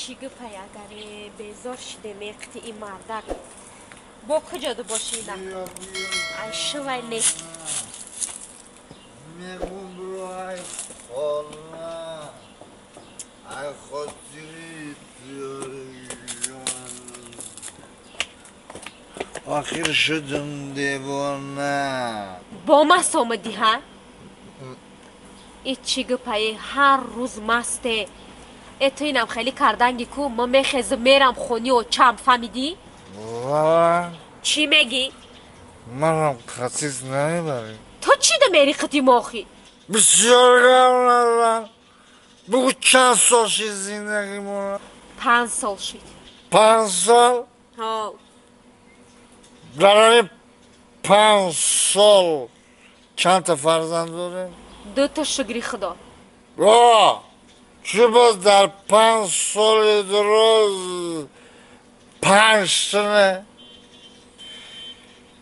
Чӣ гапай, агаре безор шиде меқити ин мардак, бо куҷоду боши ина? Ай шувай нест. Мегум бро, ай хона, ай хотири туёрҷон, охир шудум девона. Бо маст омадӣ, ҳа? И чӣ гапае, ҳар рӯз масте? Э, ту инам хеле карданги ку, ма мехезм, мерам хони очам, фаҳмидӣ? Чӣ мегӣ? Манам қатис намебарӣ. Ту чӣ да мери қити мохӣ? Бисёр гап назан, бугӯ, чанд сол шид зиндагимона? 5 сол шид. 5 сол? Ҳо. Дар ҳамин 5 сол чандта фарзанд дорем? Дута, шукри Худо. Чӣ, боз дар 5 соли дуроз панҷтане,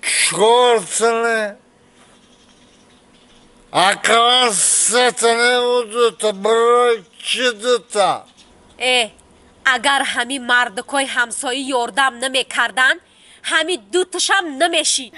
чортане, ақаллан сета неву дута, барои чӣ дута? Э, агар ҳамин мардакои ҳамсоӣ ёрдам намекарданд, ҳамин дуташам намешид.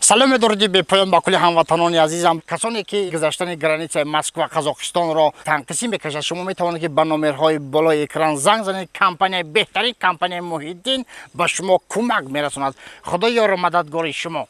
Саломи дуруди бепоён ба кулли ҳамватанони азизам. Касоне ки гузаштани границаи Москва Қазоқистонро танқисӣ мекашад, шумо метавонед, ки ба номерҳои болои экран занг занед. Компанияи беҳтарин, компанияи Муҳиддин, ба шумо кӯмак мерасонад. Худо ёру мададгори шумо.